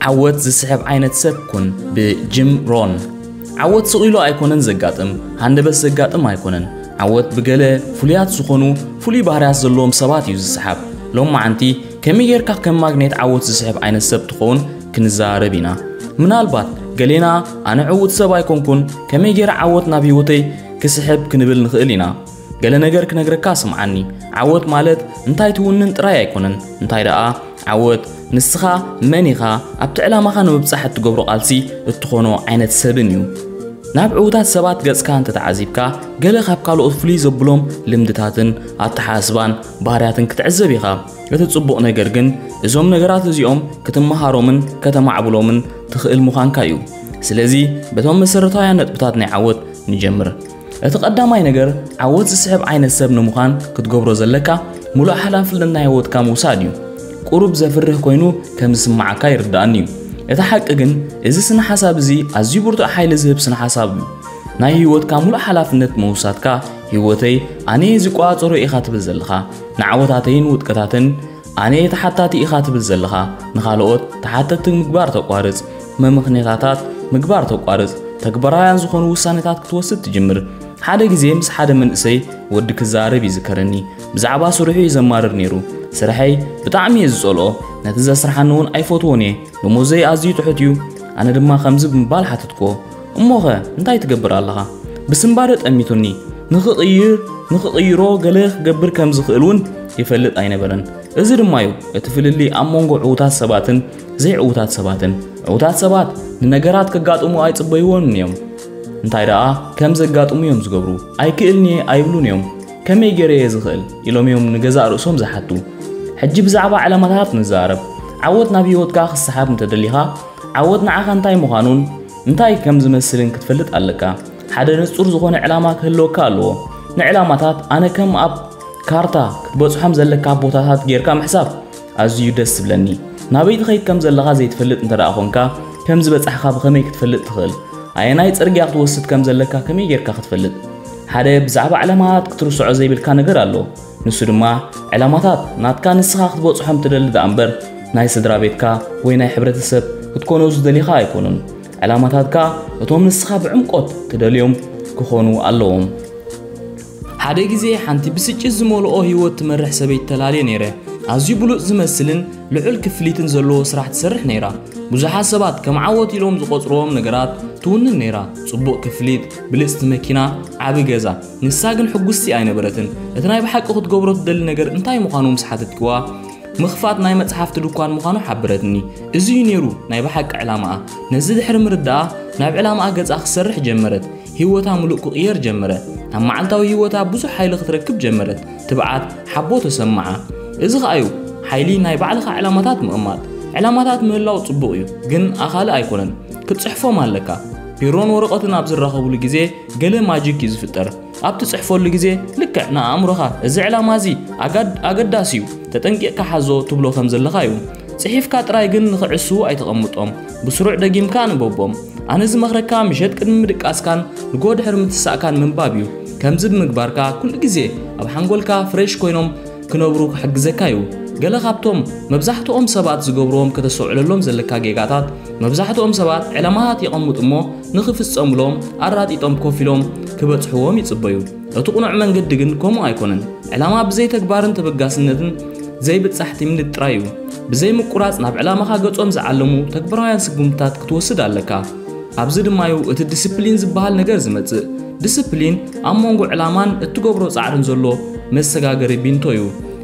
ዓወት ዝስሕብ ዓይነት ሰብ ኩን፣ ብጂም ሮን። ዓወት ስቕ ኢሉ ኣይኮነን ዘጋጥም፣ ሃንደበት ዘጋጥም ኣይኮነን። ዓወት ብገለ ፍሉያት ዝኾኑ ፍሉይ ባህርያት ዘለዎም ሰባት እዩ ዝስሓብ። ሎም መዓንቲ ከመይ ጌርካ ከም ማግኔት ዓወት ዝስሕብ ዓይነት ሰብ ትኸውን ክንዛረብ ኢና። ምናልባት ገሌና ኣነ ዕዉት ሰብ ኣይኮንኩን፣ ከመይ ጌረ ዓወት ናብ ህይወተይ ክስሕብ ክንብል ንኽእል ኢና። ገለ ነገር ክነግረካ ስምዓኒ። ዓወት ማለት እንታይ ትውንን ጥራይ ኣይኮነን፣ እንታይ ደኣ ዓወት ንስኻ መን ኢኻ ኣብቲ ዕላማኻ ንምብጻሕ እትገብሮ ቃልሲ እትኾኖ ዓይነት ሰብን እዩ። ናብ ዕዉታት ሰባት ገጽካ እንተተዓዚብካ፣ ገለ ካብ ካልኦት ፍሉይ ዘብሎም ልምድታትን ኣተሓሳስባን ባህርያትን ክትዕዘብ ኢኻ። እቲ ጽቡቕ ነገር ግን እዞም ነገራት እዚኦም ክትመሃሮምን ከተማዕብሎምን ትኽእል ምዃንካ እዩ። ስለዚ በቶም መሰረታውያን ነጥብታት ናይ ዓወት ንጀምር። እቲ ቀዳማይ ነገር ዓወት ዝስሕብ ዓይነት ሰብ ንምዃን ክትገብሮ ዘለካ ሙሉእ ሓላፍነት ናይ ህይወትካ ምውሳድ እዩ። ቁሩብ ዘፍርህ ኮይኑ ከም ዝስምዓካ ይርድኣኒ እዩ። እቲ ሓቂ ግን እዚ ስነ ሓሳብ እዚ ኣዝዩ ብርቱዕ ሓይሊ ዝህብ ስነ ሓሳብ እዩ። ናይ ህይወትካ ሙሉእ ሓላፍነት ምውሳድካ ህይወተይ ኣነ እየ ዝቆጻጸሮ ኢኻ ትብል ዘለኻ። ንዓወታተይን ውድቀታትን ኣነ እየ ተሓታቲ ኢኻ ትብል ዘለኻ። ንኻልኦት ተሓተቲ ምግባር ተቋርጽ፣ መምኽኔታታት ምግባር ተቋርጽ፣ ተግባራውያን ዝኾኑ ውሳኔታት ክትወስድ ትጅምር። ሓደ ግዜ ምስ ሓደ መንእሰይ ወዲ ክዛረብ ይዝከረኒ። ብዛዕባ ስርሑ እዩ ዘማርር ነይሩ። ስርሐይ ብጣዕሚ እየ ዝጸልኦ፣ ነቲ ዘስርሓኒ እውን ኣይፈትዎን እየ። ደሞዘይ ኣዝዩ ትሑት እዩ። ኣነ ድማ ከምዚ ብምባል ሓተትክዎ፣ እሞኸ እንታይ ትገብር ኣለኻ? ብስንባደ ጠሚቱኒ። ንኽቕይር ንኽቕይሮ ገለ ክገብር ከም ዝኽእል እውን ይፈልጥ ኣይነበረን። እዚ ድማ እዩ እቲ ፍልልይ ኣብ መንጎ ዕዉታት ሰባትን ዘይዕዉታት ሰባትን። ዕዉታት ሰባት ንነገራት ከጋጥሙ ኣይጽበይዎምን እዮም። እንታይ ደኣ ከም ዘጋጥሙ እዮም ዝገብሩ። ኣይክእልን እየ ኣይብሉን እዮም። ከመይ ገይረ እየ ዝኽእል ኢሎም እዮም ንገዛእ ርእሶም ዝሓቱ። ሕጂ ብዛዕባ ዕላማታት ንዛረብ። ዓወት ናብ ህይወትካ ክሰሓብ እንተደሊኻ፣ ዓወት ንዓኻ እንታይ ምዃኑን እንታይ ከም ዝመስልን ክትፈልጥ ኣለካ። ሓደ ንጹር ዝኾነ ዕላማ ክህልወካ ኣለዎ። ንዕላማታት ኣነ ከም ኣብ ካርታ ክትበጽሖም ዘለካ ቦታታት ጌርካ ምሕሳብ ኣዝዩ ደስ ዝብለኒ። ናበይ ትኸይድ ከም ዘለኻ ዘይትፈልጥ እንተ ደኣ ኾንካ፣ ከም ዝበጻሕካ ብኸመይ ክትፈልጥ ትኽእል? ኣየናይ ጽርግያ ክትወስድ ከም ዘለካ ከመይ ጌርካ ክትፈልጥ? ሓደ ብዛዕባ ዕላማታት ክትርስዖ ዘይብልካ ነገር ኣሎ። ንሱ ድማ ዕላማታት ናትካ ንስኻ ክትበጽሖም ትደሊ ደኣ እምበር ናይ ስድራ ቤትካ ወይ ናይ ሕብረተሰብ ክትኮኖ ዝደሊኻ ኣይኮኑን። ዕላማታትካ እቶም ንስኻ ብዕምቆት ትደልዮም ክኾኑ ኣለዎም። ሓደ ግዜ ሓንቲ ብስጭት ዝመልኦ ህይወት ትመርሕ ሰበይቲ ተላልየ ነይረ። ኣዝዩ ብሉጽ ዝመስልን ልዑል ክፍሊትን ዘለዎ ስራሕ ትሰርሕ ነይራ። ብዙሓት ሰባት ከም ዓወት ኢሎም ዝቖጽርዎም ነገራት ትውንን ነይራ። ጽቡቕ ክፍሊት፣ ብልጽቲ መኪና፣ ዓቢ ገዛ። ንሳ ግን ሕጉስቲ ኣይነበረትን። እቲ ናይ ብሓቂ ክትገብሮ ትደሊ ነገር እንታይ ምዃኑ ምስ ሓተትክዋ፣ ምኽፋት ናይ መጽሓፍቲ ድኳን ምዃኑ ሓበረትኒ። እዚ እዩ ነይሩ ናይ ብሓቂ ዕላማኣ። ነዚ ድሕሪ ምርዳኣ ናብ ዕላማኣ ገጻ ክትሰርሕ ጀመረት። ህይወታ ምሉእ ክቕየር ጀመረ። ኣብ መዓልታዊ ህይወታ ብዙሕ ሓይሊ ክትረክብ ጀመረት። ትብዓት፣ ሓቦ ተሰምዓ። እዚ ኸኣ እዩ ሓይሊ ናይ ባዕልኻ ዕላማታት ምቕማጥ። ዕላማታት ምህላው ጽቡቕ እዩ፣ ግን ኣኻሊ ኣይኮነን። ክትጽሕፎም ኣለካ። ቢሮን ወረቐትን ኣብ ዝራኸቡሉ ግዜ ገለ ማጂክ እዩ ዝፍጠር። ኣብ ትጽሕፈሉ ግዜ ልክዕ ንኣእምሮኻ እዚ ዕላማ እዚ ኣጋድ-፣ ኣገዳሲ እዩ፣ ተጠንቂቕካ ሓዞ ትብሎ ከም ዘለኻ እዩ። ጽሒፍካ ጥራይ ግን ንኽዕስዉ ኣይተቐምጦም። ብስሩዕ ደጊምካ ንበቦም። ኣነ ዝመኽረካ ምሸት ቅድሚ ምድቃስካን ንጎ ድሕሪ ምትሳእካን ምንባብ እዩ። ከምዚ ብምግባርካ ኩሉ ግዜ ኣብ ሓንጎልካ ፍሬሽ ኮይኖም ክነብሩ ክሕግዘካ እዩ። ገለ ካብቶም መብዛሕትኦም ሰባት ዝገብርዎም ከተስተውዕለሎም ዘለካ ጌጋታት፣ መብዛሕትኦም ሰባት ዕላማታት የቐምጡ እሞ ንኽፍጸምሎም ኣራጢጦም ኮፍ ኢሎም ክበጽሕዎም ይጽበዩ። እቲ ቅኑዕ መንገዲ ግን ከምኡ ኣይኮነን። ዕላማ ብዘይ ተግባርን ተበጋስነትን ዘይብጻሕ ትምኒት ጥራይ እዩ። ብዘይ ምቁራጽ ናብ ዕላማኻ ገጾም ዝዓለሙ ተግባራውያን ስጉምትታት ክትወስድ ኣለካ። ኣብዚ ድማ እዩ እቲ ዲስፕሊን ዝበሃል ነገር ዝመጽእ። ዲስፕሊን ኣብ መንጎ ዕላማን እትገብሮ ጻዕርን ዘሎ መሰጋገሪ ቢንቶ እዩ።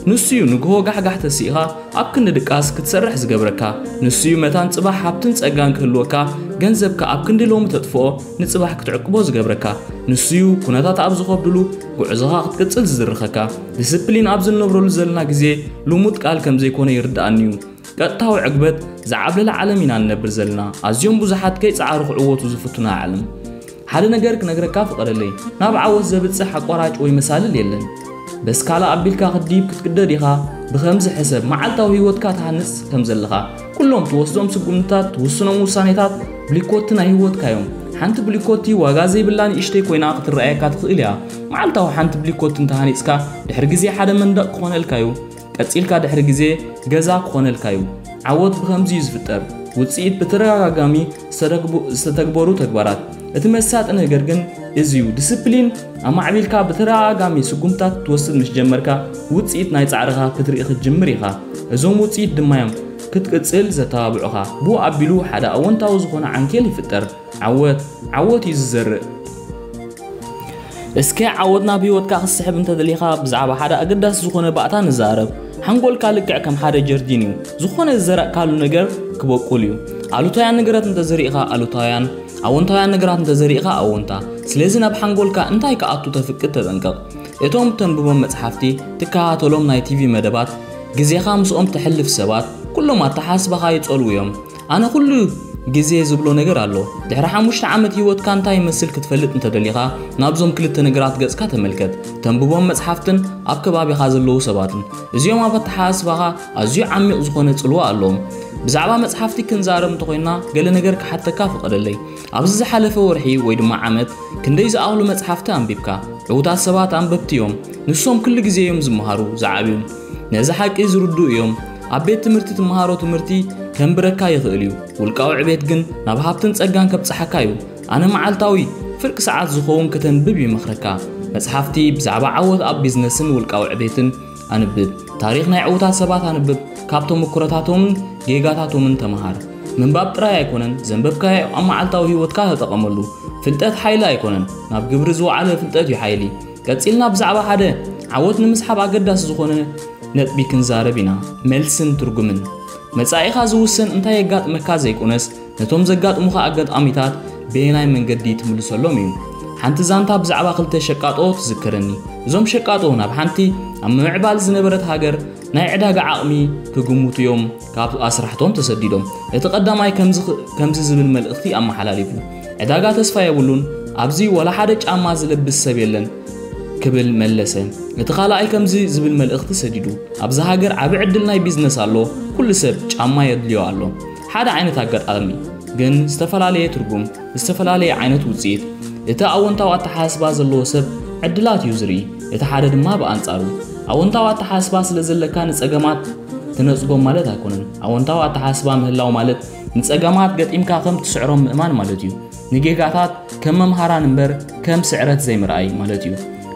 ንሱ እዩ ንግሆ ጋሕጋሕ ተሲእኻ ኣብ ክንዲ ድቃስ ክትሰርሕ ዝገብረካ። ንሱ እዩ መታን ጽባሕ ሃብትን ጸጋን ክህልወካ፣ ገንዘብካ ኣብ ክንዲ ሎሚ ተጥፍኦ ንጽባሕ ክትዕቅቦ ዝገብረካ። ንሱ እዩ ኩነታት ኣብ ዝኸብድሉ ጉዕዞኻ ክትቅጽል ዝዝርኸካ። ዲስፕሊን ኣብ ዝነብረሉ ዘለና ግዜ ልሙድ ቃል ከም ዘይኮነ ይርድኣኒ እዩ። ቀጥታዊ ዕግበት ዝዓብለለ ዓለም ኢና ንነብር ዘለና። ኣዝዮም ብዙሓት ከይጸዓሩ ክዕወቱ ዝፍትኑ ዓለም። ሓደ ነገር ክነግረካ ፍቐደለይ። ናብ ዓወት ዘብጽሕ ኣቋራጭ ወይ መሳልል የለን። በስካላ ኣቢልካ ክትድይብ ክትቅደድ ኢኻ። ብኸምዚ ሕሰብ፣ መዓልታዊ ህይወትካ ትሃንጽ ከም ዘለኻ። ኩሎም ትወስዶም ስጉምትታት፣ ትውስኖም ውሳኔታት ብሊኮቲ ናይ ህይወትካ እዮም። ሓንቲ ብሊኮቲ ዋጋ ዘይብላ ንእሽተይ ኮይና ክትረኣየካ ትኽእል እያ። መዓልታዊ ሓንቲ ብሊኮቲ እንተሃኒጽካ፣ ድሕሪ ግዜ ሓደ መንደቕ ክኾነልካ እዩ። ቀጺልካ ድሕሪ ግዜ ገዛ ክኾነልካ እዩ። ዓወት ብኸምዚ እዩ ዝፍጠር። ውጽኢት ብተደጋጋሚ ዝተተግቡ-፣ ዝተተግበሩ ተግባራት። እቲ መሳጢ ነገር ግን እዚ እዩ። ዲስፕሊን ኣማዕቢልካ ብተደጋጋሚ ስጉምታት ክትወስድ ምስ ጀመርካ፣ ውጽኢት ናይ ጻዕርኻ ክትርኢ ክትጅምር ኢኻ። እዞም ውጽኢት ድማ እዮም ክትቅጽል ዘተባብዑኻ። ብኡ ኣቢሉ ሓደ ኣወንታዊ ዝኾነ ዓንኬል ይፍጠር። ዓወት፣ ዓወት እዩ ዝዘርእ። እስከ ዓወት ናብ ህይወትካ ክትስሕብ እንተደሊኻ፣ ብዛዕባ ሓደ ኣገዳሲ ዝኾነ ባእታ ንዛረብ። ሓንጎልካ ልክዕ ከም ሓደ ጀርዲን እዩ። ዝኾነ ዝዘራእካሉ ነገር ክበቁል እዩ። ኣሉታውያን ነገራት እንተዘሪእኻ ኣሉታውያን፣ ኣወንታውያን ነገራት እንተዘሪእኻ ኣወንታ። ስለዚ ናብ ሓንጎልካ እንታይ ክኣቱ ተፍቅድ ተጠንቀቕ። እቶም ተንብቦም መጽሓፍቲ፣ ትከታተሎም ናይ ቲቪ መደባት፣ ግዜኻ ምስኦም ተሕልፍ ሰባት፣ ኩሎም ኣተሓሳስባኻ ይጸልዉ እዮም። ኣነ ኩሉ ግዜ ዝብሎ ነገር ኣሎ። ድሕሪ ሓሙሽተ ዓመት ህይወትካ እንታይ ይመስል ክትፈልጥ እንተደሊኻ፣ ናብዞም ክልተ ነገራት ገጽካ ተመልከት። ተንብቦም መጽሓፍትን ኣብ ከባቢኻ ዘለዉ ሰባትን። እዚኦም ኣብ ኣተሓሳስባኻ ኣዝዩ ዓሚቕ ዝኾነ ጽልዋ ኣለዎም። ብዛዕባ መጽሓፍቲ ክንዛረብ እንተኾይንና፣ ገለ ነገር ክሓተካ ፍቐደለይ። ኣብዚ ዝሓለፈ ወርሒ ወይ ድማ ዓመት ክንደይ ዝኣኽሉ መጽሓፍቲ ኣንቢብካ? ዕዉታት ሰባት ኣንበብቲ እዮም። ንሶም ኩሉ ግዜ እዮም ዝመሃሩ፣ ዝዓብዩን። ነዚ ሓቂ ዝርድኡ እዮም። ኣብ ቤት ትምህርቲ ትመሃሮ ትምህርቲ ከንብረካ ይኽእል እዩ። ውልቃዊ ዕቤት ግን ናብ ሃብትን ጸጋን ከብጽሓካ እዩ። ኣነ መዓልታዊ ፍርቂ ሰዓት ዝኸውን ከተንብብ ይመኽረካ። መጽሓፍቲ ብዛዕባ ዓወት ኣብ ቢዝነስን ውልቃዊ ዕቤትን ኣንብብ። ታሪኽ ናይ ዕዉታት ሰባት ኣንብብ። ካብ ተመኩሮታቶምን ጌጋታቶምን ተመሃር። ምንባብ ጥራይ ኣይኮነን፣ ዘንበብካዮ ኣብ መዓልታዊ ህይወትካ ተጠቐመሉ። ፍልጠት ሓይሊ ኣይኮነን፣ ናብ ግብሪ ዝወዓለ ፍልጠት እዩ ሓይሊ። ቀጺልና ብዛዕባ ሓደ ዓወት ንምስሓብ ኣገዳሲ ዝኾነ ነጥቢ ክንዛረብ ኢና። መልስን ትርጉምን። መጻኢኻ ዝውስን እንታይ የጋጥመካ ዘይኮነስ፣ ነቶም ዘጋጥሙኻ ኣጋጣሚታት በየናይ መንገዲ ትምልሰሎም እዩ። ሓንቲ ዛንታ ብዛዕባ ክልተ ሸቃጦ ትዝከረኒ። እዞም ሸቃጦ ናብ ሓንቲ ኣብ ምምዕባል ዝነበረት ሃገር ናይ ዕዳጋ ዓቕሚ ክግምቱ እዮም ካብ ኣስራሕቶም ተሰዲዶም። እቲ ቀዳማይ ከምዚ ኽ-፣ ከምዚ ዝብል መልእኽቲ ኣመሓላሊፉ፣ "ዕዳጋ ተስፋ የብሉን፣ ኣብዚ ዋላ ሓደ ጫማ ዝለብስ ሰብ የለን" ክብል መለሰ። እቲ ካልኣይ ከምዚ ዝብል መልእኽቲ ሰዲዱ፣ "ኣብዚ ሃገር ዓቢ ዕድል ናይ ቢዝነስ ኣሎ፣ ኩሉ ሰብ ጫማ የድልዮ ኣሎ። ሓደ ዓይነት ኣጋጣሚ፣ ግን ዝተፈላለየ ትርጉም፣ ዝተፈላለየ ዓይነት ውጽኢት። እቲ ኣወንታዊ ኣተሓሳስባ ዘለዎ ሰብ ዕድላት እዩ ዝርኢ፣ እቲ ሓደ ድማ ብኣንጻሩ። ኣወንታዊ ኣተሓሳስባ ስለ ዘለካ ንጸገማት ትነጽጎም ማለት ኣይኮነን። ኣወንታዊ ኣተሓሳስባ ምህላው ማለት ንጸገማት ገጢምካ ከም ትስዕሮም ምእማን ማለት እዩ። ንጌጋታት ከም መምሃራን እምበር ከም ስዕረት ዘይምርኣይ ማለት እዩ።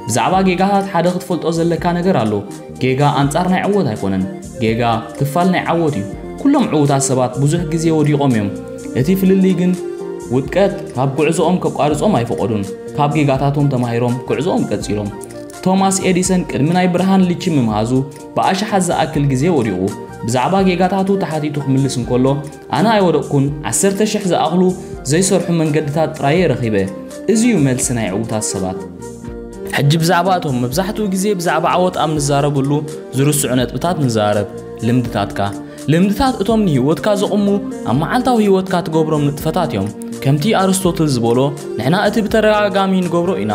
ብዛዕባ ጌጋታት ሓደ ክትፈልጦ ዘለካ ነገር ኣሎ። ጌጋ ኣንጻር ናይ ዕወት ኣይኮነን። ጌጋ ክፋል ናይ ዓወት እዩ። ኩሎም ዕዉታት ሰባት ብዙሕ ግዜ ወዲቖም እዮም። እቲ ፍልልይ ግን ውድቀት ካብ ጉዕዞኦም ከቋርጾም ኣይፈቐዱን። ካብ ጌጋታቶም ተማሂሮም ጉዕዞኦም ቀጺሎም። ቶማስ ኤዲሰን ቅድሚ ናይ ብርሃን ልቺ ምምሃዙ ብኣሽሓት ዝኣክል ግዜ ወዲቑ። ብዛዕባ ጌጋታቱ ተሓቲቱ ክምልስ እንከሎ፣ "ኣነ ኣይወደቕኩን፣ ዓሰርተ ሽሕ ዝኣኽሉ ዘይሰርሑ መንገድታት ጥራይ እየ ረኺበ።" እዚ እዩ መልሲ ናይ ዕዉታት ሰባት። ሕጂ ብዛዕባ እቶም መብዛሕትኡ ግዜ ብዛዕባ ዓወት ኣብ ንዛረበሉ ዝርስዑ ነጥብታት ንዛረብ። ልምድታትካ። ልምድታት እቶም ንህይወትካ ዘቑሙ፣ ኣብ መዓልታዊ ህይወትካ ትገብሮም ንጥፈታት እዮም። ከምቲ ኣርስቶትል ዝበሎ፣ ንሕና እቲ ብተደጋጋሚ ንገብሮ ኢና።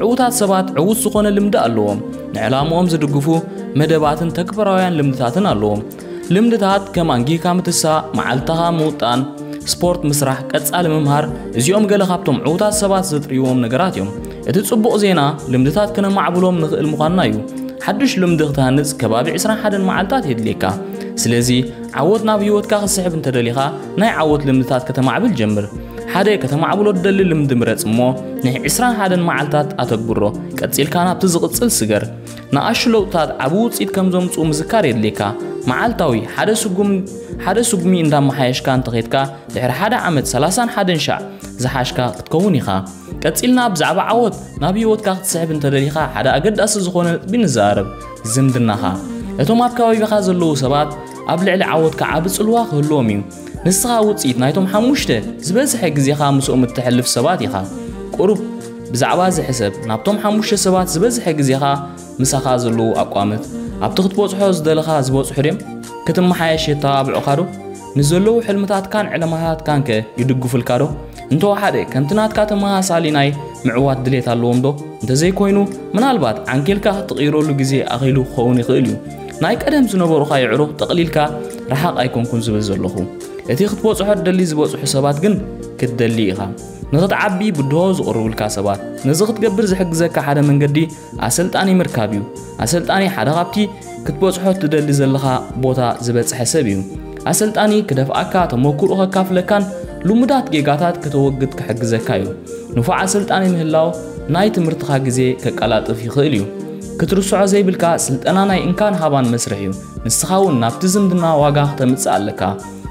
ዕዉታት ሰባት ዕዉት ዝኾነ ልምዲ ኣለዎም። ንዕላምኦም ዝድግፉ መደባትን ተግባራውያን ልምድታትን ኣለዎም። ልምድታት ከም ኣንጊህካ ምትሳእ፣ መዓልትኻ ምውጣን፣ ስፖርት ምስራሕ፣ ቀጻሊ ምምሃር፣ እዚኦም ገለ ካብቶም ዕዉታት ሰባት ዘጥርይዎም ነገራት እዮም። እቲ ጽቡቕ ዜና፣ ልምድታት ክነማዕብሎም ንኽእል ምዃንና እዩ። ሓድሽ ልምዲ ክትሃንጽ ከባቢ ዕስራን ሓደን መዓልታት የድልየካ። ስለዚ፣ ዓወት ናብ ህይወትካ ክትስሕብ እንተደሊኻ፣ ናይ ዓወት ልምድታት ከተማዕብል ጀምር። ሓደ ከተማዕብሎ ትደሊ ልምዲ ምረጽ እሞ፣ ናይ ዕስራን ሓደን መዓልታት ኣተግብሮ። ቀጺልካ ናብቲ ዝቕጽል ስገር። ንኣሽቱ ለውጥታት ዓቢ ውጽኢት ከም ዘምጽኡ ምዝካር የድልየካ። መዓልታዊ ሓደ ስጉም-፣ ሓደ ስጉሚ እንዳመሓየሽካ እንተኸድካ፣ ድሕሪ ሓደ ዓመት ሰላሳን ሓደን ሻዕ ዝሓሽካ ክትከውን ኢኻ። ቀጺልና ብዛዕባ ዓወት ናብ ህይወትካ ክትስሕብ እንተደሊኻ፣ ሓደ ኣገዳሲ ዝኾነ ነጥቢ ንዘራረብ፣ ዝምድናኻ። እቶም ኣብ ከባቢኻ ዘለዉ ሰባት ኣብ ልዕሊ ዓወትካ ዓቢ ጽልዋ ክህልዎም እዩ። ንስኻ ውጽኢት ናይቶም ሓሙሽተ ዝበዝሐ ግዜኻ ምስኦም እተሕልፍ ሰባት ኢኻ። ቁሩብ ብዛዕባ እዚ ሕሰብ፣ ናብቶም ሓሙሽተ ሰባት ዝበዝሐ ግዜኻ ምሳኻ ዘለዉ ኣቋምት፣ ኣብቲ ክትበጽሖ ዝደለኻ ዝበጽሑ ድዮም? ክትመሓየሽ የተባብዑኻ ዶ? ንዘለዉ ሕልምታትካን ዕላማታትካን ከ ይድግፉልካ ዶ? እንተወሓደ፣ ከምቲ ናትካ ተመሳሳሊ ናይ ምዕዋት ድሌት ኣለዎም ዶ? እንተዘይኮይኑ፣ ምናልባት ዓንኬልካ ክትቕይረሉ ግዜ ኣኺሉ ክኸውን ይኽእል እዩ። ናይ ቀደም ዝነበሩኻ የዕሩኽ ጠቕሊልካ ረሓቕ ኣይኮንኩን ዝብል ዘለኹ። እቲ ክትበጽሖ ትደሊ ዝበጽሑ ሰባት ግን ክትደሊ ኢኻ። ንኽትዓቢ ብድሆ ዝቕርቡልካ ሰባት። ነዚ ክትገብር ዝሕግዘካ ሓደ መንገዲ ኣሰልጣኒ ምርካብ እዩ። ኣሰልጣኒ ሓደ ካብቲ ክትበጽሖ ትደሊ ዘለኻ ቦታ ዝበጽሐ ሰብ እዩ። ኣሰልጣኒ ክደፍኣካ፣ ተመኩሮ ከካፍለካን ልሙዳት ጌጋታት ከተወግድ ክሕግዘካ እዩ። ንፉዕ ኣሰልጣኒ ምህላው ናይ ትምህርትኻ ግዜ ከቀላጥፍ ይኽእል እዩ። ክትርስዖ ዘይብልካ ስልጠና ናይ እንካን ሃባን መስርሕ እዩ። ንስኻ እውን ናብቲ ዝምድና ዋጋ ክተምጽእ ኣለካ።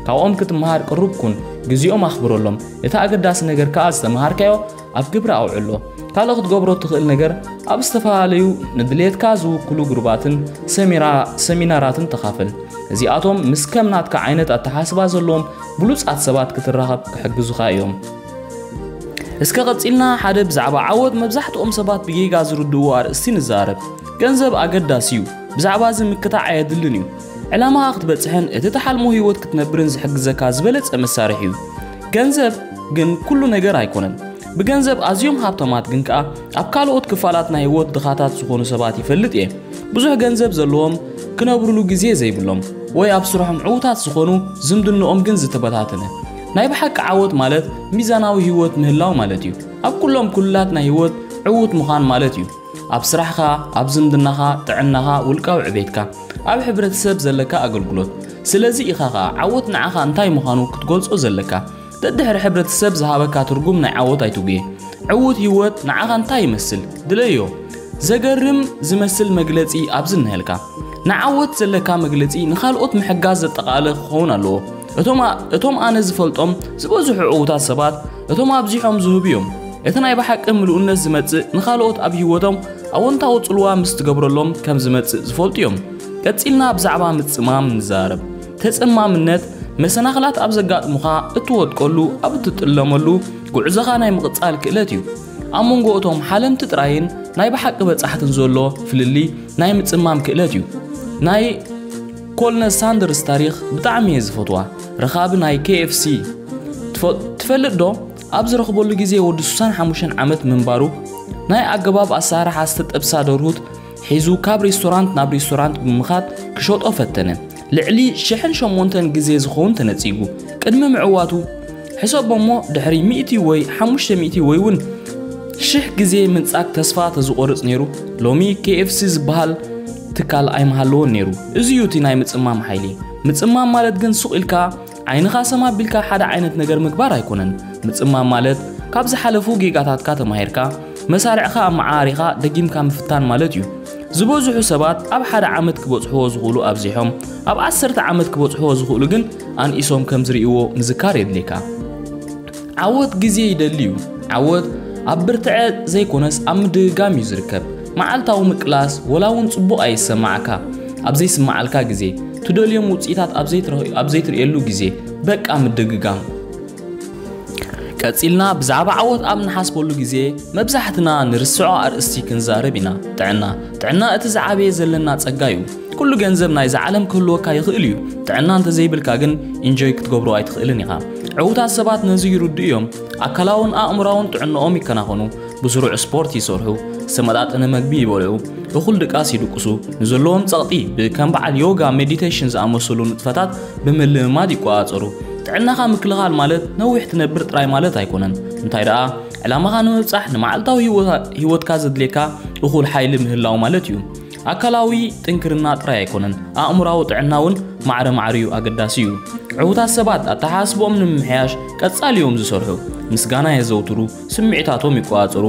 ካብኦም ክትመሃር ቅሩብ ኩን፣ ግዜኦም ኣኽብረሎም። እቲ ኣገዳሲ ነገር ከኣ ዝተምሃርካዮ ኣብ ግብሪ ኣውዕሎ። ካልእ ክትገብሮ እትኽእል ነገር ኣብ ዝተፈላለዩ ንድሌትካ ዝውክሉ ግሩባትን ሰሚራ- ሰሚናራትን ተኻፈል። እዚኣቶም ምስ ከም ናትካ ዓይነት ኣተሓስባ ዘለዎም ብሉጻት ሰባት ክትራኸብ ክሕግዙኻ እዮም። እስከ ቀጺልና ሓደ ብዛዕባ ዓወት መብዛሕትኦም ሰባት ብጌጋ ዝርድእዎ ኣርእስቲ ንዛረብ። ገንዘብ ኣገዳሲ እዩ። ብዛዕባ እዚ ምክታዕ ኣየድልን እዩ። ዕላማኻ ክትበጽሕን እቲ ትሓልሞ ህይወት ክትነብርን ዝሕግዘካ ዝበለጸ መሳርሒ እዩ። ገንዘብ ግን ኩሉ ነገር ኣይኮነን። ብገንዘብ ኣዝዮም ሃብታማት ግን ከኣ ኣብ ካልኦት ክፋላት ናይ ህይወት ድኻታት ዝኾኑ ሰባት ይፈልጥ እየ። ብዙሕ ገንዘብ ዘለዎም ክነብሩሉ ግዜ ዘይብሎም ወይ ኣብ ስርሖም ዕዉታት ዝኾኑ ዝምድንኦም ግን ዝተበታተነ። ናይ ብሓቂ ዓወት ማለት ሚዛናዊ ህይወት ምህላው ማለት እዩ። ኣብ ኩሎም ክልላት ናይ ህይወት ዕዉት ምዃን ማለት እዩ። ኣብ ስራሕኻ፣ ኣብ ዝምድናኻ፣ ጥዕናኻ፣ ውልቃዊ ዕቤትካ፣ ኣብ ሕብረተሰብ ዘለካ ኣገልግሎት። ስለዚ ኢኻ ኸኣ ዓወት ንዓኻ እንታይ ምዃኑ ክትገልጾ ዘለካ። ደድሕሪ ሕብረተሰብ ዝሃበካ ትርጉም ናይ ዓወት ኣይትጉየ። ዕዉት ህይወት ንዓኻ እንታይ ይመስል? ድለዮ። ዘገርም ዝመስል መግለጺ ኣብዚ እነሀልካ። ንዓወት ዘለካ መግለጺ ንኻልኦት ምሕጋዝ ዘጠቓለለ ክኸውን ኣለዎ። እቶም ኣ- እቶም ኣነ ዝፈልጦም ዝበዝሑ ዕዉታት ሰባት እቶም ኣብዚሖም ዝህቡ እዮም። እቲ ናይ ብሓቂ ምሉእነት ዝመጽእ ንኻልኦት ኣብ ህይወቶም ኣወንታዊ ጽልዋ ምስ ትገብረሎም ከም ዝመጽእ ዝፈልጡ እዮም። ቀጺልና ብዛዕባ ምጽማም ንዛረብ። ተጸማምነት መሰናኽላት ኣብ ዘጋጥሙኻ እትወድቀሉ፣ ኣብ እትጥለመሉ ጉዕዞኻ ናይ ምቕጻል ክእለት እዩ። ኣብ መንጎ እቶም ሓለምቲ ጥራይን ናይ ብሓቂ በጻሕትን ዘሎ ፍልልይ ናይ ምጽማም ክእለት እዩ። ናይ ኮሎነል ሳንደርስ ታሪኽ ብጣዕሚ እየ ዝፈትዋ። ረኻቢ ናይ ኬ ኤፍ ሲ ትፈ- ትፈልጥ ዶ? ኣብ ዝረኽበሉ ግዜ ወዲ ሱሳን ሓሙሽተን ዓመት ምንባሩ ናይ ኣገባብ ኣሰራርሓ ዝተጠብሳ ደርሁት ሒዙ ካብ ሬስቶራንት ናብ ሬስቶራንት ብምኻድ ክሸጦ ፈተነ። ልዕሊ ሽሕን ሸሞንተን ግዜ ዝኸውን ተነጺጉ። ቅድሚ ምዕዋቱ ሕሰቦ እሞ ድሕሪ ሚእቲ ወይ ሓሙሽተ ሚእቲ ወይ እውን ሽሕ ግዜ ምንጻግ ተስፋ ተዝቆርጽ ነይሩ፣ ሎሚ ኬ ኤፍ ሲ ዝበሃል ትካል ኣይምሃለዎን ነይሩ። እዚ እዩ እቲ ናይ ምጽማም ሓይሊ። ምጽማም ማለት ግን ሱቕ ኢልካ ዓይንኻ ሰም ኣቢልካ ሓደ ዓይነት ነገር ምግባር ኣይኮነን። ምጽማም ማለት ካብ ዝሓለፉ ጌጋታትካ ተማሂርካ፣ መሳርዕኻ ኣመዓራሪኻ ደጊምካ ምፍታን ማለት እዩ። ዝበዝሑ ሰባት ኣብ ሓደ ዓመት ክበጽሕዎ ዝኽእሉ ኣብዚሖም፣ ኣብ ዓሰርተ ዓመት ክበጽሕዎ ዝኽእሉ ግን ኣንኢሶም ከም ዝርእይዎ ምዝካር የድልየካ። ዓወት ግዜ ይደሊ እዩ። ዓወት ኣብ ብርትዐ ዘይኮነስ ኣብ ምድግጋም እዩ ዝርከብ። መዓልታዊ ምቅላስ ወላ እውን ጽቡቕ ኣይሰማዓካ፣ ኣብ ዘይስምዓልካ ግዜ፣ ትደልዮም ውጽኢታት ኣብ ዘይትረኽ- ኣብ ዘይትርእየሉ ግዜ፣ በቃ ምድግጋም። ቀጺልና ብዛዕባ ዓወት ኣብ ንሓስበሉ ግዜ መብዛሕትና ንርስዖ ኣርእስቲ ክንዛረብ ኢና። ጥዕና። ጥዕና እቲ ዝዓበየ ዘለና ጸጋ እዩ። ኩሉ ገንዘብ ናይዛ ዓለም ክህልወካ ይኽእል እዩ። ጥዕና እንተዘይብልካ ግን ኢንጆይ ክትገብሮ ኣይትኽእልን ኢኻ። ዕዉታት ሰባት ነዚ ይርድኡ እዮም። ኣካላውን ኣእምሮኣውን ጥዕናኦም ይከናኸኑ። ብስሩዕ ስፖርት ይሰርሑ። ዝተመጣጠነ መግቢ ይበልዑ። እኹል ድቃስ ይድቅሱ። ንዘለዎም ጸቕጢ ብከም በዓል ዮጋ፣ ሜዲቴሽን ዝኣመሰሉ ንጥፈታት ብምልምማድ ይቆጻጸሩ። ጥዕናኻ ምክልኻል ማለት ነዊሕ ትነብር ጥራይ ማለት ኣይኮነን። እንታይ ደኣ ዕላማኻ ንምብጻሕ ንመዓልታዊ ህይወታ- ህይወትካ ዘድልየካ እኹል ሓይሊ ምህላው ማለት እዩ። ኣካላዊ ጥንክርና ጥራይ ኣይኮነን፣ ኣእምሮኣዊ ጥዕና እውን ማዕረ ማዕሪኡ ኣገዳሲ እዩ። ዕዉታት ሰባት ኣተሓሳስብኦም ንምምሕያሽ ቀጻሊ እዮም ዝሰርሑ። ምስጋና የዘውትሩ፣ ስምዒታቶም ይቆጻጸሩ፣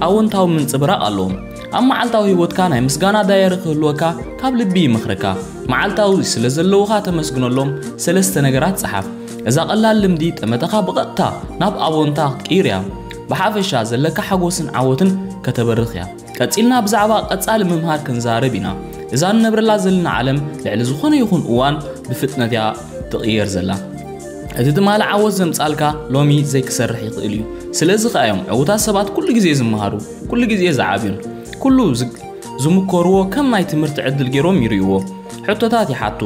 ኣወንታዊ ምንጽብራቕ ኣለዎም። ኣብ መዓልታዊ ህይወትካ ናይ ምስጋና ዳየሪ ክህልወካ ካብ ልቢ ይመኽረካ። መዓልታዊ ስለ ዘለውኻ ተመስግነሎም ሰለስተ ነገራት ጸሓፍ። እዛ ቀላል ልምዲ ጠመተኻ ብቐጥታ ናብ ኣወንታ ክትቅይር እያ። ብሓፈሻ ዘለካ ሓጎስን ዓወትን ከተበርኽ እያ። ቀጺልና ብዛዕባ ቀጻሊ ምምሃር ክንዛረብ ኢና። እዛ ንነብረላ ዘለና ዓለም ልዕሊ ዝኾነ ይኹን እዋን ብፍጥነት እያ ትቕየር ዘላ። እቲ ትማሊ ዓወት ዘምጻልካ ሎሚ ዘይክሰርሕ ይኽእል እዩ። ስለዚ ከኣ እዮም ዕዉታት ሰባት ኩሉ ግዜ ዝመሃሩ፣ ኩሉ ግዜ ዝዓብዩን ኩሉ ዝ- ዝምከርዎ ከም ናይ ትምህርቲ ዕድል ገይሮም ይርእይዎ። ሕቶታት ይሓቱ፣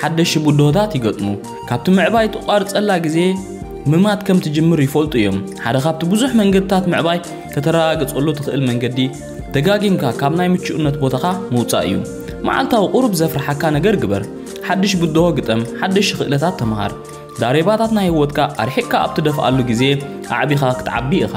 ሓደሽቲ ብድሆታት ይገጥሙ። ካብቲ ምዕባይ ትቋርጸላ ግዜ ምማት ከም ትጅምር ይፈልጡ እዮም። ሓደ ካብቲ ብዙሕ መንገድታት ምዕባይ ከተረጋግጸሉ ትኽእል መንገዲ ደጋጊምካ ካብ ናይ ምቹእነት ቦታኻ ምውጻእ እዩ። መዓልታዊ ቁሩብ ዘፍርሓካ ነገር ግበር። ሓድሽ ብድሆ ግጠም፣ ሓደሽቲ ክእለታት ተመሃር። ዳሬባታት ናይ ህይወትካ ኣርሒቕካ ኣብ ትደፍኣሉ ግዜ ኣዕቢኻ ክትዓቢ ኢኻ።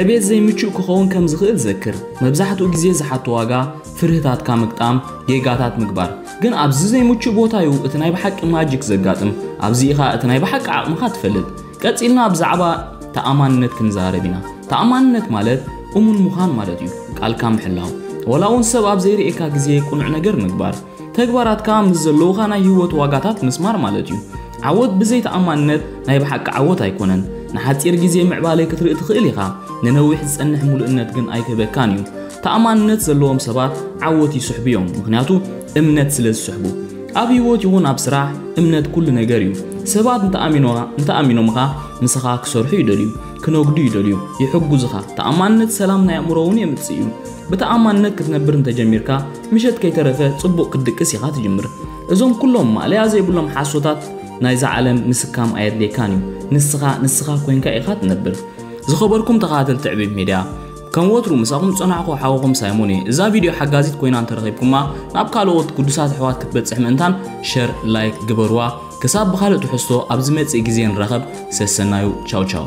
ዕቤት ዘይምቹእ ክኸውን ከም ዝኽእል ዘክር። መብዛሕትኡ ግዜ ዝሓቶ ዋጋ ፍርህታትካ ምግጣም፣ ጌጋታት ምግባር። ግን ኣብዚ ዘይምቹእ ቦታ እዩ እቲ ናይ ብሓቂ ማጂክ ዘጋጥም። ኣብዚ ኢኻ እቲ ናይ ብሓቂ ዓቕምኻ ትፈልጥ። ቀጺልና ብዛዕባ ተኣማንነት ክንዛረብ ኢና። ተኣማንነት ማለት እሙን ምዃን ማለት እዩ። ቃልካ ምሕላው፣ ዋላ እውን ሰብ ኣብ ዘይርእየካ ግዜ ቅኑዕ ነገር ምግባር፣ ተግባራትካ ምስ ዘለውኻ ናይ ህይወት ዋጋታት ምስማር ማለት እዩ። ዓወት ብዘይ ተኣማንነት ናይ ብሓቂ ዓወት ኣይኮነን። ንሓጺር ግዜ ምዕባለ ክትርኢ ትኽእል ኢኻ፣ ንነዊሕ ዝጸንሕ ምሉእነት ግን ኣይክህበካን እዩ። ተኣማንነት ዘለዎም ሰባት ዓወት ይስሕቡ እዮም፣ ምኽንያቱ እምነት ስለ ዝስሕቡ። ኣብ ህይወት ይኹን ኣብ ስራሕ እምነት ኩሉ ነገር እዩ። ሰባት እንተኣሚኖኻ እንተኣሚኖምኻ ምሳኻ ክሰርሑ ይደልዩ፣ ክነግዱ ይደልዩ፣ ይሕጉዝኻ። ተኣማንነት ሰላም ናይ ኣእምሮ እውን የምጽእ እዩ። ብተኣማንነት ክትነብር እንተጀሚርካ ምሸት ከይተረፈ ጽቡቕ ክትድቅስ ኢኻ ትጅምር። እዞም ኩሎም ማእለያ ዘይብሎም ሓሶታት ናይዛ ዓለም ምስካም ኣየድልየካን እዩ። ንስኻ ንስኻ ኮይንካ ኢኻ ትነብር። ዝኸበርኩም ተኸታተልቲ ዕቤት ሜድያ፣ ከም ወትሩ ምሳኹም ዝጸናሕኩ ሓውኹም ሳይሞን እየ። እዛ ቪድዮ ሓጋዚት ኮይና እንተረኺብኩማ ናብ ካልኦት ቅዱሳት ኣሕዋት ክትበጽሕ ምእንታን ሸር ላይክ ግበርዋ። ክሳብ ብኻልእ ትሕዝቶ ኣብ ዝመጽእ ግዜ ንራኸብ። ሰሰናዩ። ቻው ቻው።